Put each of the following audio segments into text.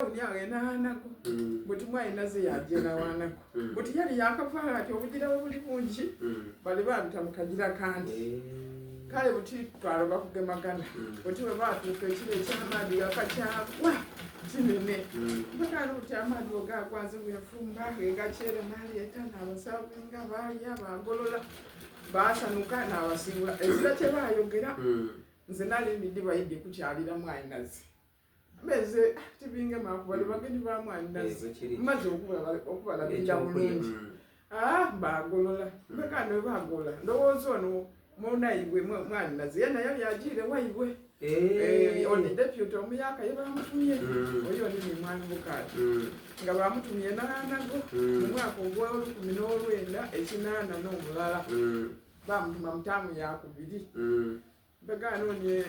mutawuni awo enaanago mm. buti mwayinaze yajenawanako mm. buti yali yakavaala ati obugira bwe buli bungi mm. bali babita mukagira kandi eh. kale buti twaloba kugemagana buti bwe batuuka ekiro ekyamaadi gakakyagwa kinene mpaka buti amaadi ogagwanze bwefumba gegakyera naleeta nabasavinga balya bagolola basanuka nabasiibula ezira kyebayogera nze nali mbiddi bayidde kukyalira mwanyinaze meze tibingema kubali bagenyi ba mwanyinaze eh, maze okubalabirira bulungi mm. ah, bagolola mbeka ne bagola ndowooza ono munayibwe mwanyinaze yena yali agiire waibwe eh. eh, oni deputy omuyaka ye bamutumye mm. oyo ni ni mwami bukaati mm. nga bamutumye nanago mu mwaka ogw'olukumi n'olwenda ekinaana n'omulala bamutuma mutaamu yakubiri Mbega nonye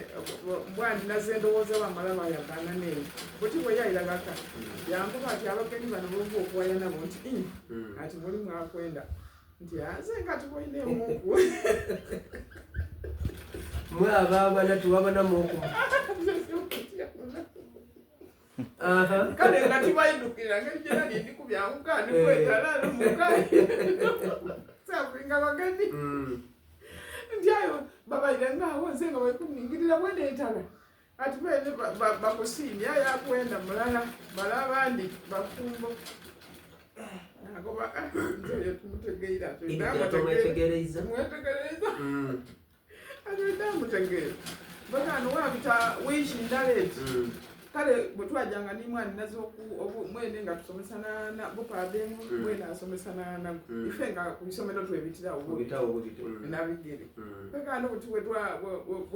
mbwani naze ndowooza bamala bayagaana neyo buti bwe yayiragaka hmm. yankuba ati abagenyi bano bovu okuwaya nabo nti hmm. ati muli mwakwenda nti anze nga tuboine emuku mwe ababana tuwabana muku kale nga tibayidukira ngeri gyerali ndi kubyanguka ndikwetala lumuka sakulinga bagenyi hmm. nti ayo babaire ngaawo nze nga balikuningirira bwenetala ati bene bakusiimye ayo akwenda mulala bala abandi bafumbo nagoba ah, nze oyo tumutegeera tumwetegereiza mm. ate bagano wabita wiiki ndala eti mm. kale bwe twajanga ni mwana nazo mwene nga tusomesa na bupademu mm. mwene asomesa na mm. ife nga ku isomero twebitirawo nabigere bagano buti bwe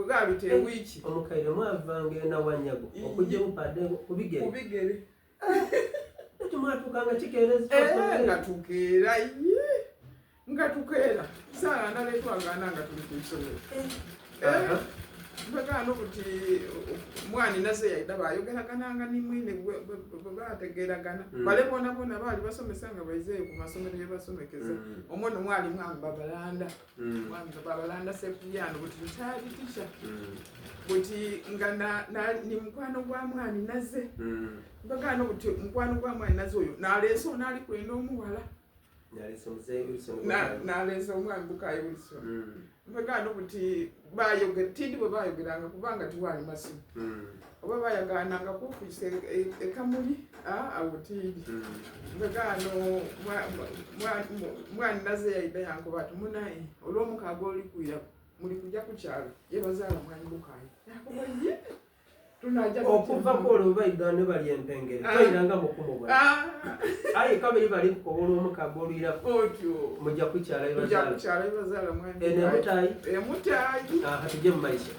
gabita eh, ewiiki omukaire mwavanga enawanyago okujja bupademu kubigere kubigere Ati mwatuukanga kikeereza eh, nga tukeera ye nga tukeera saala ndala etwagaana nga tuli ku isomero eh. Eh, mpagaano buti mwani naze yaida bayogeragananga ni mwine bwe bategeragana mm. bale bona bona baali basomesa nga baizeeyo ku masomero gye basomekeza mm. omwo no mwali mwami babalanda mm. mwami babalanda sekubyano buti retired teacher buti nga ni mukwano gwa mwani naze mpagaano buti mukwano gwa mwani naze oyo naleese ono ali kwenda omuwala naleese omwami bukayi Wilson mm. mpagaano buti bayogera tindi bwe bayogeranga kubanga tiwaali masimu mm. oba bayagaananga ku ofiisi ekamuli awo tindi mm. mpagaano mwani naze yaida yankuba ati munaye olw'omukaaga oli kwira muli kujja ku kyalo ye bazaala mwani bukayi yakuba ye okuva kwolwo baidha ne bali empengere ah. toiranga mukumubona ah. aye kabiri bali kukoba olwomukago olwiraku mujja kukyala eno emutayi emutayi ah, tujje mu maiso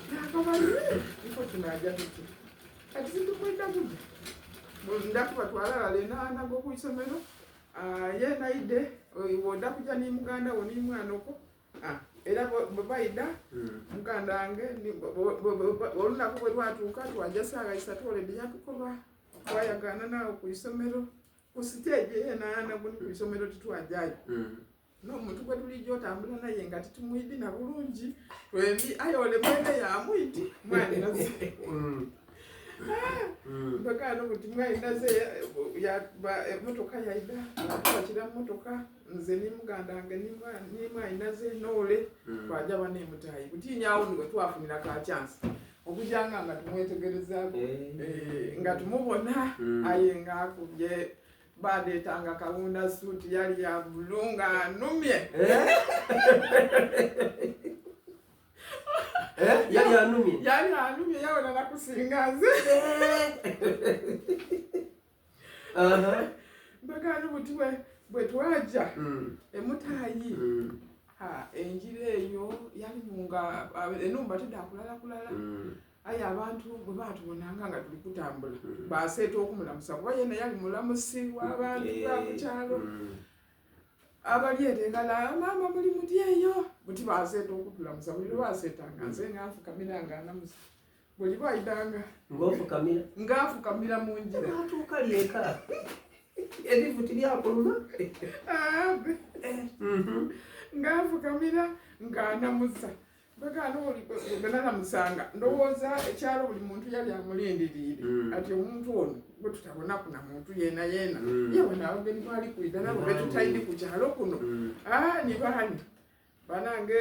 kati situkwenda kuja ndakubatwala lale ku isomero ye naide woda kuja ni muganda wo ni mwana oko Ah, era bwe bayida hmm. muganda wange olunaku bwe lwatuuka twaja saawa isatu oledi yatukoba twayagaana naawe ku isomero ku siteegi eyenaana guni ku isomero titwajayo hmm. n'omuntu gwe tulijja otambula naye nga titumwidi na bulungi twembi aye ole mwene yamwidi mwaninaze hmm. mpaka nobuti mwalinaze emotoka yaida bakira mumotoka nze ni muganda wange ni mwalinaze noole hmm. twaja bana emutayi butinyawo niwe twafunira ka chance okujanga nga tumwetegerezaako eh. Eh, nga tumubona hmm. aye nga akubye baleetanga kawunda suuti yali ya bulu nga anumye eh? Eh, yali anumye yali anumye yawona nakusinga nze mbagano buti bwe twaja hmm. emutayi hmm. enjira eyo yalimu nga enumba tedakulala kulala hmm. aye abantu bwe batubonanga nga tuli kutambula baseeta okumulamusa kuba yena yali mulamusi w'abantu eh, bakukyalo abali etegala maama muli muti eyo buti baseeta okutulamusa buli lwebaseetanga nze nga nfukamira nga anamusa buli baidanga ng'ofukamira nga nfukamira mu njira atuuka lyeka ebivu tibyakuluma mhm. nga nfukamira nga anamusa. Bagaana oli bwe nalamusanga, ndowooza ekyalo buli muntu yali amulindiriire ati omuntu ono gwe tutabonaku na muntu yeena yeena, yewe n'abagenyi bali kwida nabo betutaidi ku kyalo kuno. Ah, ni bani banange?